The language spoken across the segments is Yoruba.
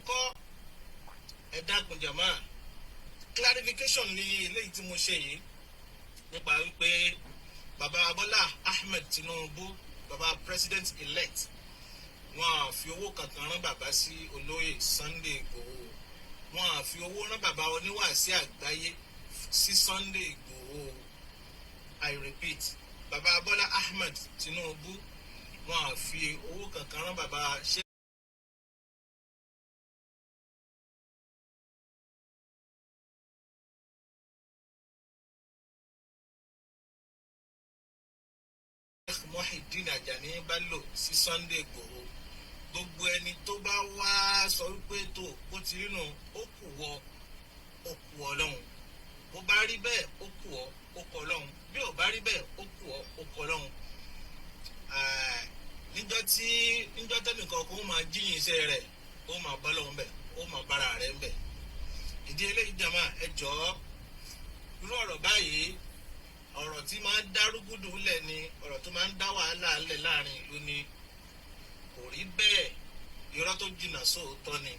Ńkọ́, ẹ dákun jàmá, clarification ní eléyìí tí mo ṣe yìí nípa wípé bàbá Bọ́lá Ahmed Tinubu, bàbá president elect, wọn à fi owó kankan rán bàbá sí olóyè Sunday Igboho. Wọn à fi owó rán bàbá oníwàásí àgbáyé sí Sunday Igboho. I repeat, bàbá Bọ́lá Ahmed Tinubu, wọn à fi owó kankan rán bàbá Sheikh Muhyiddin Ajani Bello sí Sunday Igboho. Gbogbo ẹni tó bá wá sọ wípé tó bó ti rí nù, ó kù wọ, ó kù Ọlọ́run. Bó bá rí bẹ́ẹ̀, ó kù ọ́, ó kọ Ọlọ́run. Bí ò bá rí bẹ́ẹ̀, ó kù ọ́, ó kọ Ọlọ́run. Níjọ́ tí níjọ́ tẹ́nìkan kó máa jíyìn iṣẹ́ rẹ̀, ó máa bá lọ́hùn bẹ̀, ó máa bára rẹ̀ ń bẹ̀. Ìdí eléyìí jàmá, ẹ jọ̀ọ́, irú ọ̀rọ̀ báyìí, ọ̀rọ̀ tí máa ń dárúgúdù lẹ̀ ni, ọ̀rọ̀ tó máa ń dá wàhálà lẹ̀ láàrin ìlú ni. Kò rí bẹ́ẹ̀, irọ́ tó jìnnà sóòótọ́ ni.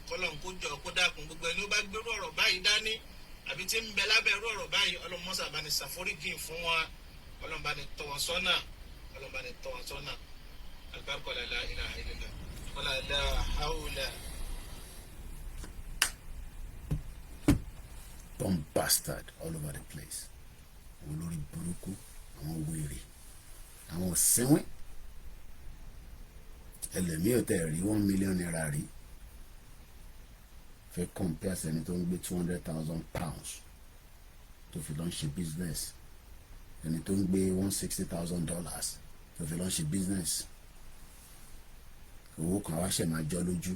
Kọ́lọ́n kó jọ kó dákun, gbogbo ẹni ó bá gbérú ọ̀rọ̀ báyìí dání àbí tí ń bẹ lábẹ́ irú ọ̀rọ̀ báyìí, Ọlọ́run mọ́sà bá ní ṣàforíjì fún wa, Ọlọ́run bá ní tọ́ wọn sọ́nà, Ọlọ́run bá ní tọ́ wọn sọ́nà. Alibarika la ilaha illallah wala la hawla. Bomb bastard all over the place. Àwọn olórí burúkú, àwọn wèrè, àwọn sínwín. Ẹlẹ́mìí ò tẹ̀ rí ₦1 million rí, fẹ́ compare sẹ́ni tó ń gbé £200,000 tó fi lọ ń ṣe business, ẹni tó ń gbé $160,000 tó fi lọ ń ṣe business. Owó kan wá ṣẹ̀ máa jọ lójú.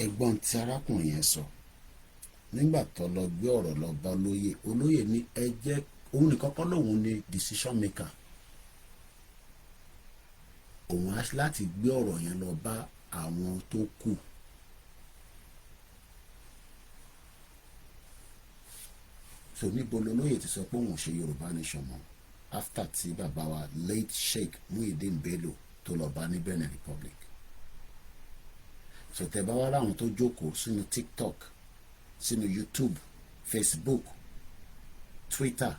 Ẹ̀gbọ́n tí arákùnrin yẹn sọ nígbà tó lọ gbé ọ̀rọ̀ lọ bá olóyè, olóyè ní ẹ jẹ́ òun nìkan kọ́ lòun ní decision maker, òun á láti gbé ọ̀rọ̀ yẹn lọ bá àwọn tó kù. So níbo lolóyè ti sọ pé òun ò ṣe Yorùbá nation mọ́ after tí bàbá wa late Sheikh Muhyiddin Bello tó lọ bá ní Benin Republic? So tẹ́ bá wá láwọn tó jókòó sínú TikTok, sínú YouTube, Facebook, Twitter,